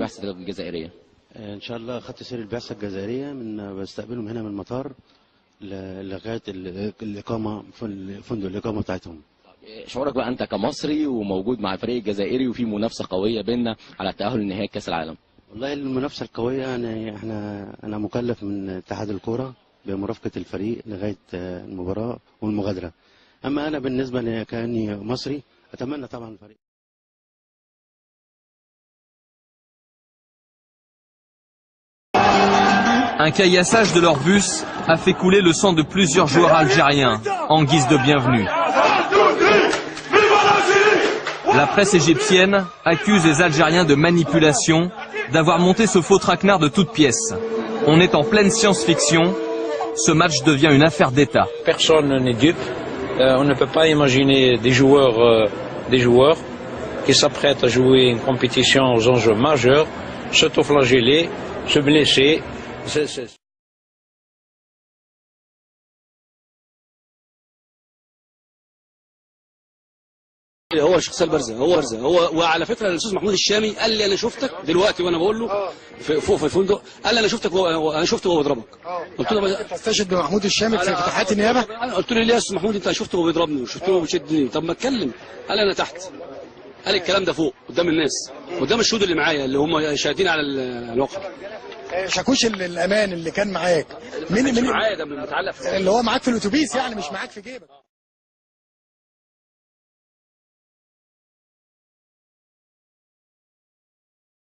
البعثة الجزائرية؟ ان شاء الله خط سير البعثة الجزائرية من بستقبلهم هنا من المطار لغاية الاقامة في فندق الاقامة بتاعتهم. شعورك بقى انت كمصري وموجود مع الفريق الجزائري وفي منافسه قوية بيننا على التاهل لنهائي كاس العالم؟ والله المنافسة القوية يعني انا مكلف من اتحاد الكورة بمرافقه الفريق لغاية المباراة والمغادره. اما انا بالنسبة كاني مصري اتمنى طبعا الفريق. Un caillassage de leur bus a fait couler le sang de plusieurs joueurs algériens en guise de bienvenue. La presse égyptienne accuse les Algériens de manipulation, d'avoir monté ce faux traquenard de toutes pièces. On est en pleine science-fiction, ce match devient une affaire d'État. Personne n'est dupe. On ne peut pas imaginer des joueurs qui s'apprêtent à jouer une compétition aux enjeux majeurs, s'autoflageller, se blesser. هو الشخصية البارزة، هو بارزة هو. وعلى فكرة الاستاذ محمود الشامي قال لي انا شفتك دلوقتي وانا بقول له فوق في الفندق، قال لي انا شفتك انا شفته وهو بيضربك. قلت له تستشهد بمحمود الشامي في فتحات النيابة؟ انا قلت له ليه يا استاذ محمود انت شفته وهو بيضربني وشفته وهو بيشدني؟ طب ما اتكلم. قال لي انا تحت. قال الكلام ده فوق قدام الناس، قدام الشهود اللي معايا اللي هم شاهدين على الواقع. شاكوش الامان اللي كان معاك مين؟ معايا ده متعلق اللي هو معاك في الاتوبيس، يعني مش معاك في جيبك.